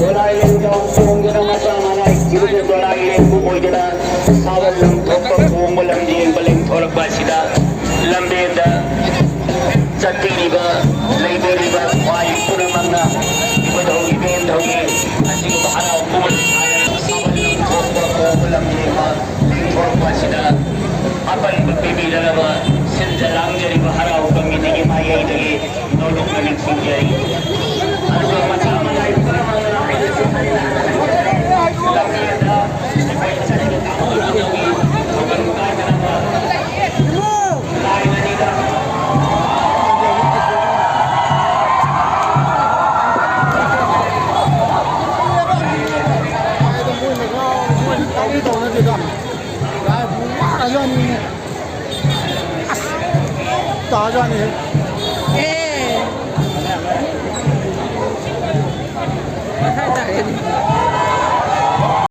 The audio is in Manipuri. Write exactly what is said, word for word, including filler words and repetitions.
ꯗꯣꯂꯥꯏ ꯂꯦꯟꯖꯥꯎ ꯇꯣꯡꯗꯨꯅ ꯃꯆꯥ ꯃꯅꯥꯏ ꯊꯤꯕꯗ ꯗꯣꯂꯥꯏ ꯂꯦꯟꯕꯨ ꯑꯣꯏꯗꯨꯅ ꯁꯥꯕ ꯂꯝ ꯊꯣꯛꯄ ꯈꯣꯡꯕ ꯂꯝꯖꯦꯟꯕ ꯂꯦꯟꯊꯣꯔꯛꯄ ꯑꯁꯤꯗ ꯂꯝꯕꯦꯟꯗ ꯆꯠꯄꯤꯔꯤꯕ, ꯂꯩꯕꯤꯔꯤꯕ ꯈ꯭ꯋꯥꯏ ꯄꯨꯝꯅꯃꯛꯅ ꯏꯕꯨꯙꯧ ꯏꯕꯦꯟꯙꯧꯒꯤ ꯑꯁꯤꯒꯨꯝꯕ ꯍꯔꯥꯎ ꯀꯨꯝꯍꯩ ꯁꯥꯕ ꯂꯝ ꯊꯣꯛꯄ ꯈꯣꯡꯕ ꯂꯝꯖꯦꯟꯕ ꯂꯦꯟꯊꯣꯔꯛꯄ ꯑꯁꯤꯗ ꯑꯄꯟꯕ ꯄꯤꯕꯤꯔꯔꯕ ꯁꯤꯟꯖ ꯂꯥꯡꯖꯔꯤꯕ ꯍꯔꯥꯎ ꯀꯃꯤꯇꯤꯒꯤ ꯃꯥꯏꯀꯩꯗꯒꯤ ꯅꯣꯂꯨꯛꯅ ꯅꯤꯡꯁꯤꯡꯖꯔꯤ꯫ ꯑꯗꯨꯒ ꯃꯆꯥ ꯃꯅꯥꯏ ꯄꯨꯝꯅꯃꯛꯅ ꯂꯝꯕꯤꯗ ꯑꯩꯈꯣꯏ ꯆꯠꯂꯤꯕ ꯊꯧꯒꯜ ꯀꯥꯏꯗꯅꯕ ꯂꯥꯏ ꯃꯅꯤꯗ ꯇꯥꯖꯥꯅꯤ꯫ ꯑꯦ꯫ ꯃꯈꯥ ꯇꯥꯔꯦ꯫